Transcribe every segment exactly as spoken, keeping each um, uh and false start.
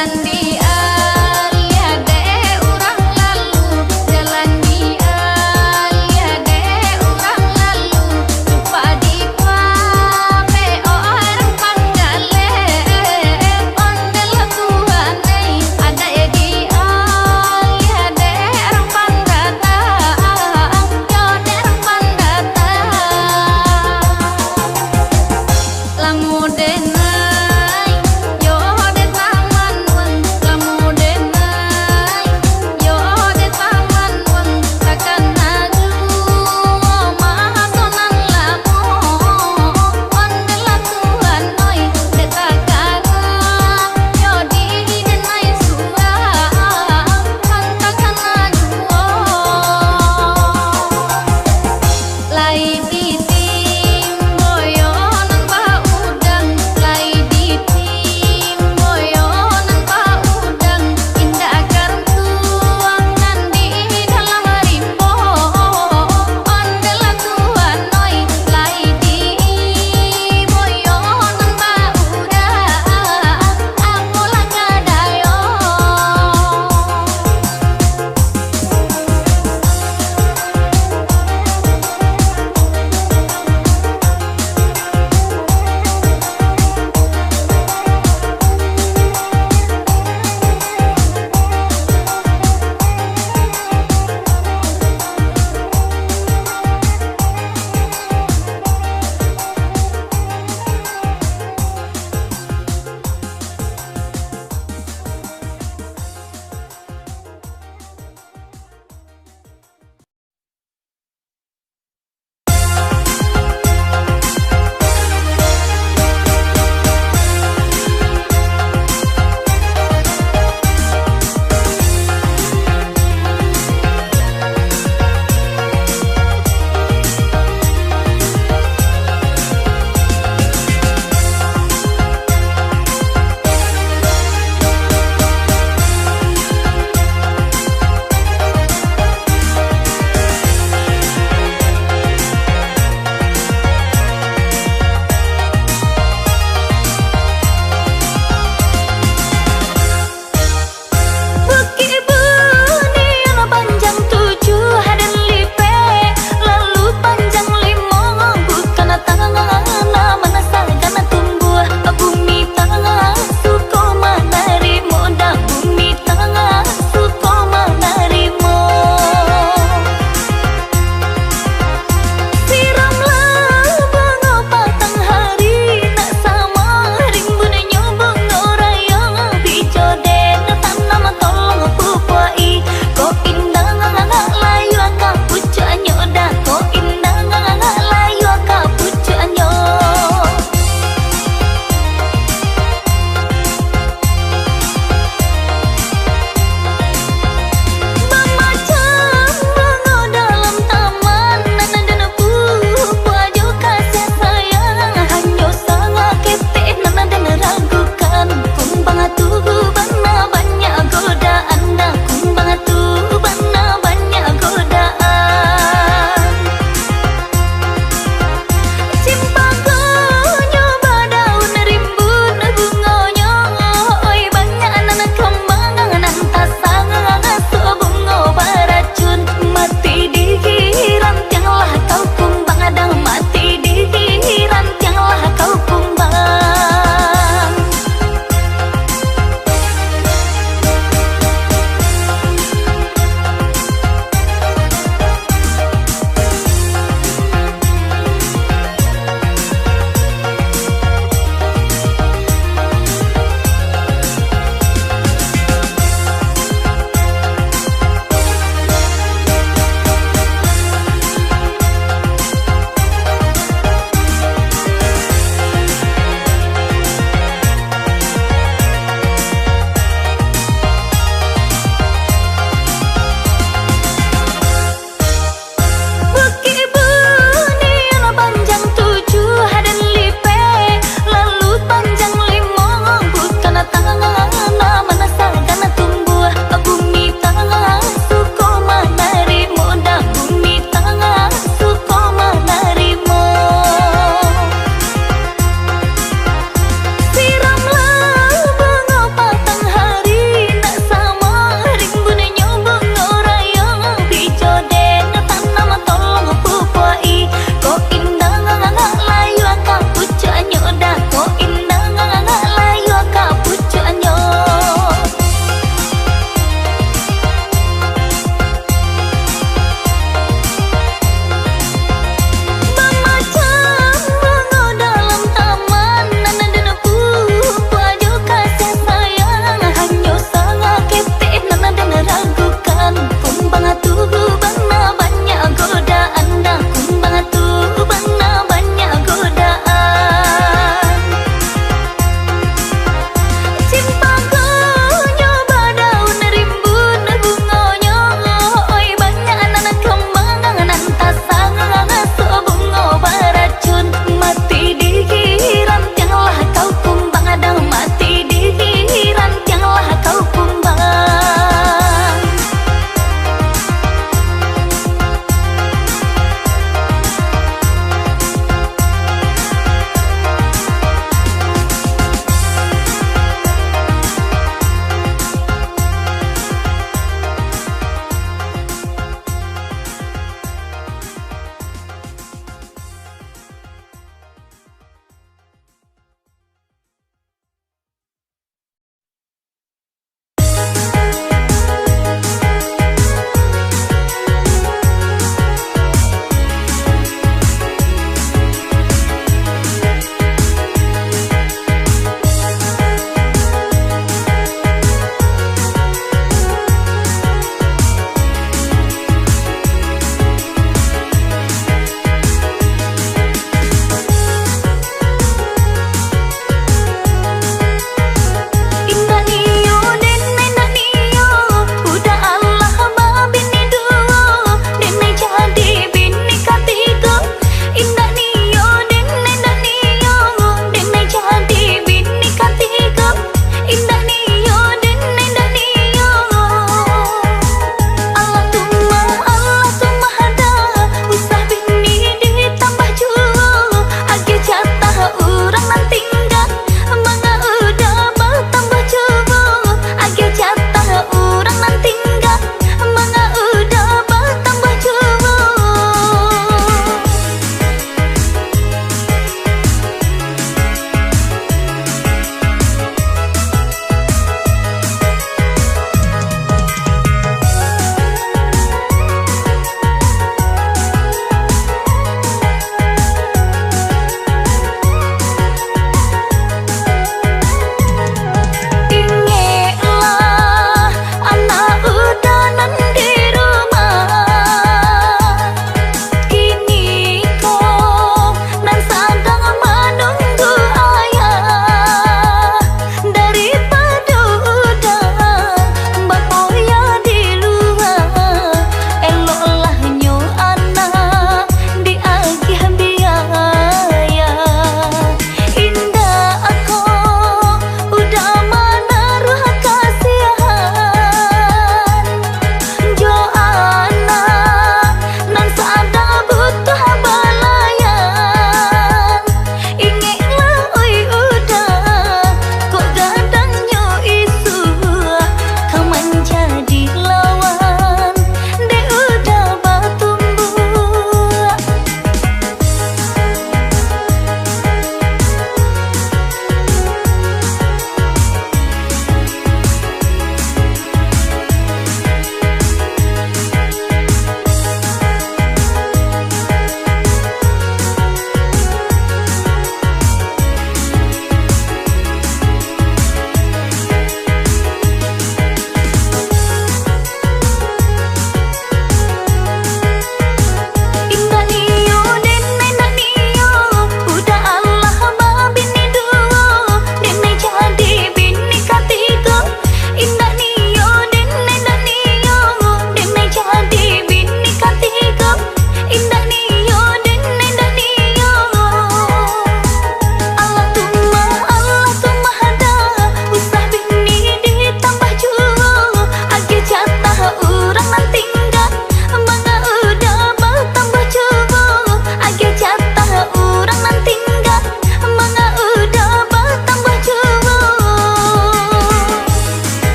Jalan dialiah dek urang lalu, jalan dialiah dek urang lalu, cupak dipapek urang panggaleh, ondeh lo Tuhan ai, adaik dialiah dek urang pandatang, yo dek urang pandatang. Lamo den ai, yo den taman wan,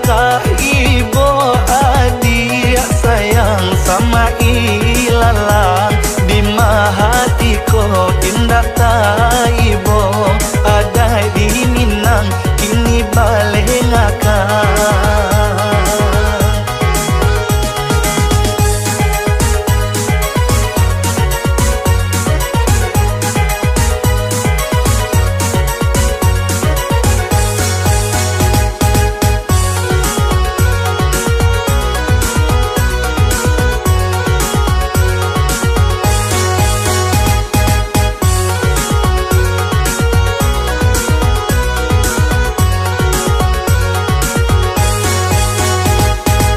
Ka ibo adiak sayang sama ilalang, di ma hati ko indak taibo, adaik di Minang kini balengakang.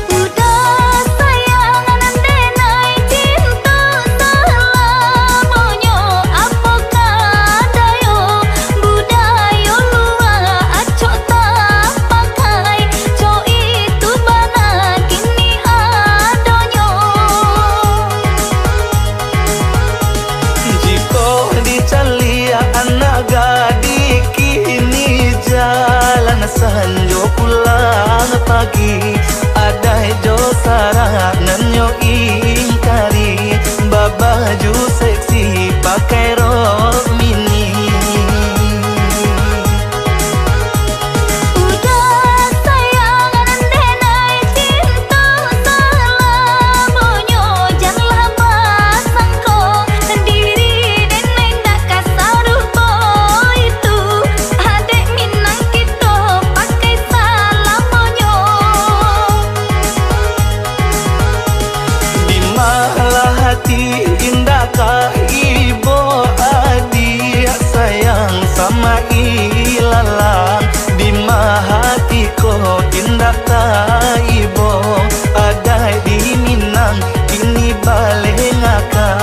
Udah sayang nan denai cinto salamonyo, apo ka dayo budayo lua acok tapakai, cok itu bana kini adonyo. Jikok dicaliak anak gadih kini jalan sanjo pulang pagi, adaik jo sarak nan nyo ingkari, babaju seksi pakai rok mini. Udah sayang nan denai cinto salamonyo, janlah basangko diri denai ndak ka sarupo itu. Adek Minang kito pakai salamonyo. Di ma lah hati indak ka ibo, adiak sayang sama ilalang, di ma hati ko indak taibo, adaik di Minang kini balengakang.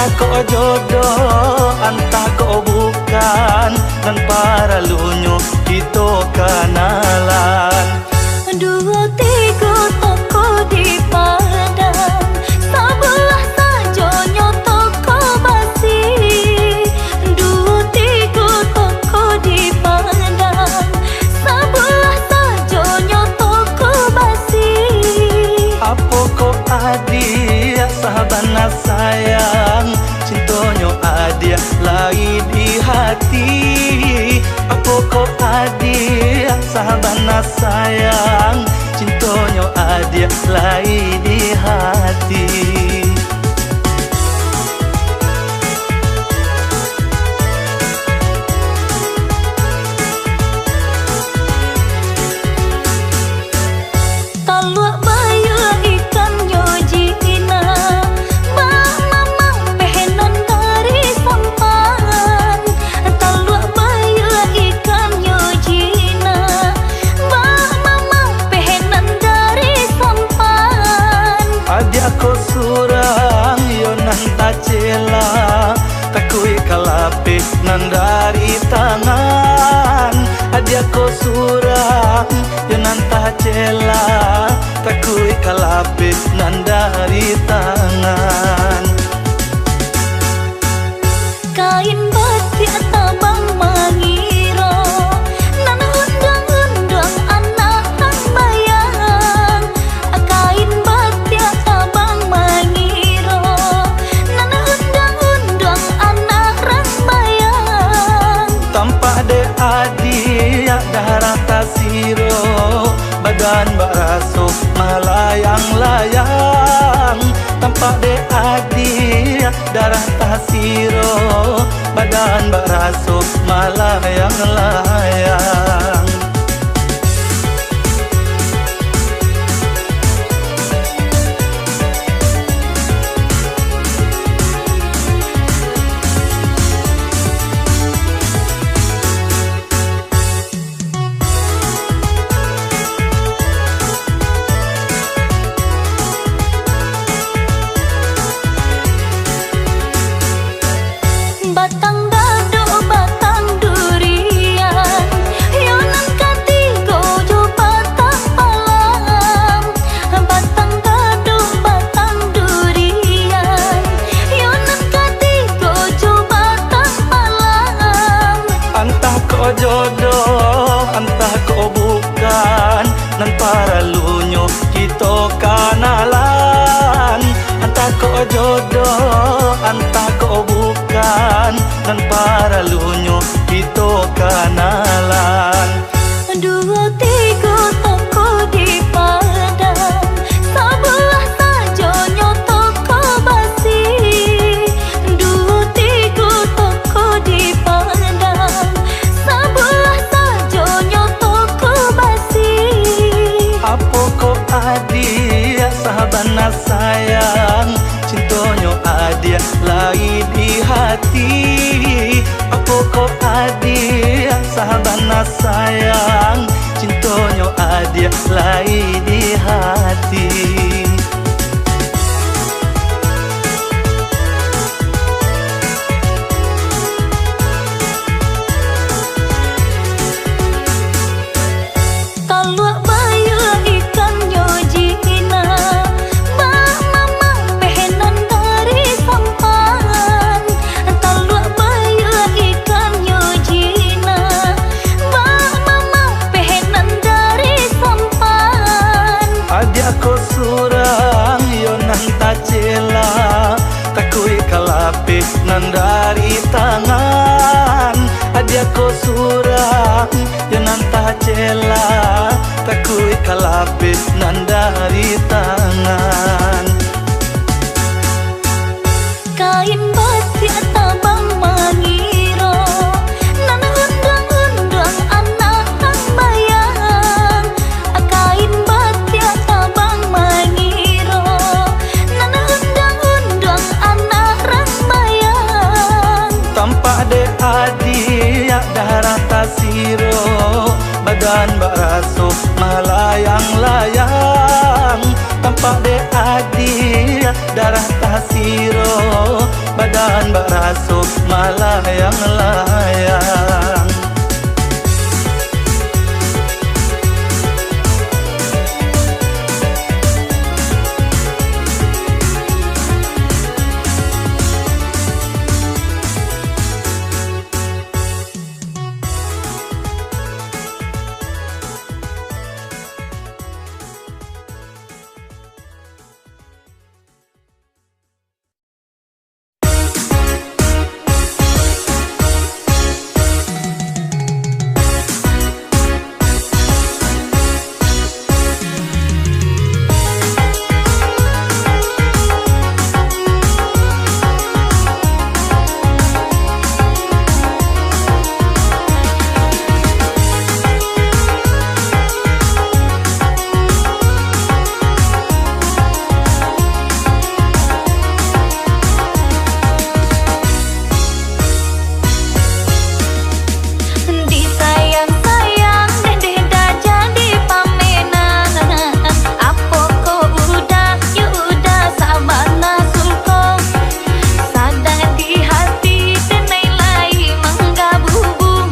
Kok jodoh, antah kok bukan, nan paralunyo kito kanalan. Duo tigo toko di Padang, sabulah sajonyo toko basi. Duo tigo toko di Padang, sabulah sajonyo toko basi. Apo kok adiak sabana sayang, cintonyo adiak lai di hati? Apo kok adiak sabana sayang, cintonyo adiak lai di hati? Taluak bayua ikannyo jinak, bak mamapeh nan dari sampan. Taluak bayua ikannyo jinak, bak mamapeh nan dari sampan. Adiak ko surang, iyo nan tacela, takuik ka lapeh nan dari tangan. Adiak ko surang, iyo nan tacela, takuik ka lapeh nan dari tangan. Kain batiak tabang mangiro, nan unduang-unduang anak rambayang. Kain batiak tabang mangiro, nan unduang-unduang anak rambayang. Tampak dek adiak darah tasiro, badan bak raso malayang-layang. Tampak dek adiak darah tasiro, badan bak raso malayang-layang. Batang gadok, batang durian, iyo nan katigo jo batang palam. Batang gadok, batang durian, iyo nan katigo jo batang palam. Antah kok jodoh, antah kok bukan, nan paralunyo kito kanalan. Antah kok jodoh, antah kok bukan, nan paralunyo kito kanalan. Duo tigo toko di Padang, sabulah sajonyo toko basi. Duo tigo toko di Padang, sabulah sajonyo toko basi. Apo kok adiak sabana sayang, cintonyo adiak lai di hati? Apo kok adiak sabana sayang, cintonyo adiak lai di hati? Taluak bayua ikannyo jinak, bak mamapeh nan dari sampan. Taluak bayua ikannyo jinak, bak mamapeh nan dari sampan. Adiak ko surang, iyo nan tacela, takuik ka lapeh nan dari tangan. Adiak ko surang, iyo nan tacela, takuik ka lapeh nan dari tangan. Kain batiak tabang mangiro, nan unduang-unduang anak rambayang. Kain batiak tabang mangiro, nan unduang-unduang anak rambayang. Tampak dek adiak darah tasiro, badan bak raso malayang-layang. Tampak dek adiak darah tasiro, badan Sok malayang-layang. Disayang-sayang, deh, deh, dah jadi pamenan. Apo ko udah, yo udah sabana suko. Sadang di hati, denai lai manggabubu.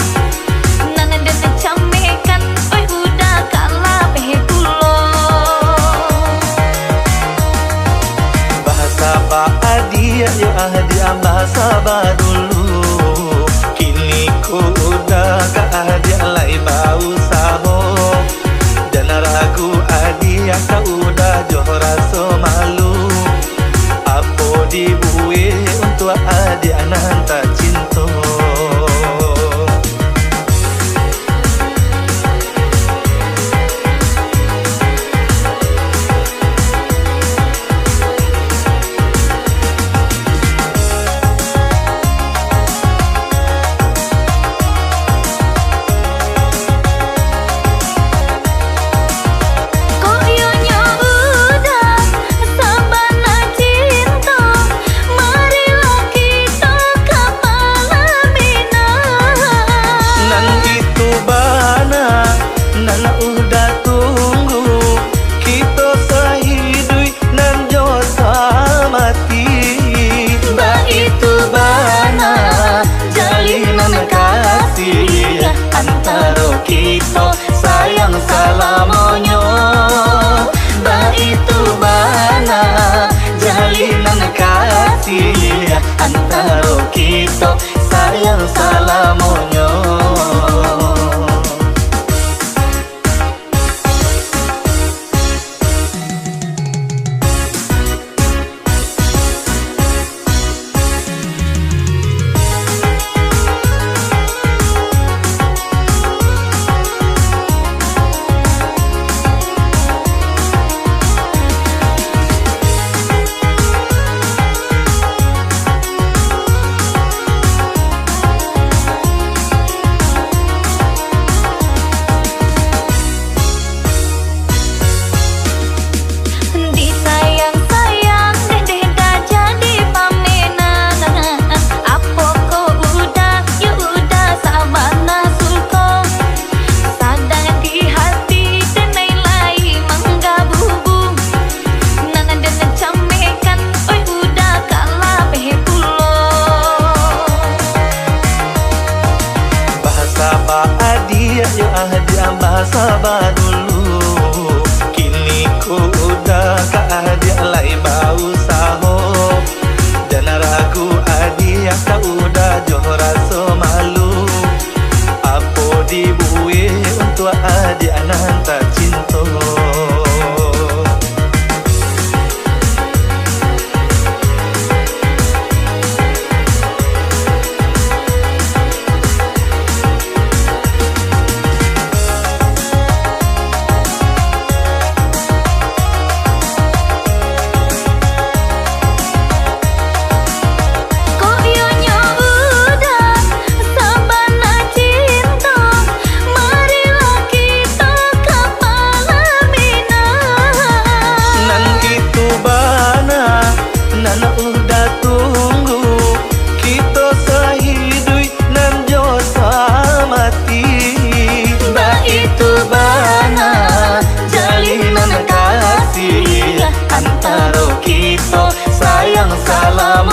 Nan den camekan, oi, udah ka lapeh pulo. Basaba adiak yo adiak, basaba dulu. Kini ko udah ka adiak lai bausaho. Jan ragu adiak, ka udah jo raso malu. Apo dibuek untuak adiak nan tacinto. Kok iyonyo udah sabana cinto, marilah kito ka palaminan. Nan itu bana, nan udah tunggu, kito sahiduik nan jo samati. Baitu bana jalinan kasih antaro kito sayang salamonyo. Baitu bana jalinan kasih antaro kito sayang salamonyo. Disayang-sayang, deh, deh, dah jadi pamenan. Apo ko udah, yo udah sabana suko. Sadang di hati, denai lai manggabubu. Nan den camekan, oi, udah ka lapeh pulo. Basaba adiak yo adiak, basaba dulu. Kini ko udah ka adiak lai bausaho. Jan ragu adiak, ka udah jo raso malu. Apo dibuek untuak adiak nan tacinto. Kok iyonyo udah sabana cinto, marilah kito ka palaminan. Nan itu bana, nan udah tunggu, kito sahiduik nan jo samati. Baitu bana jalinan kasih antaro kito sayang salamo.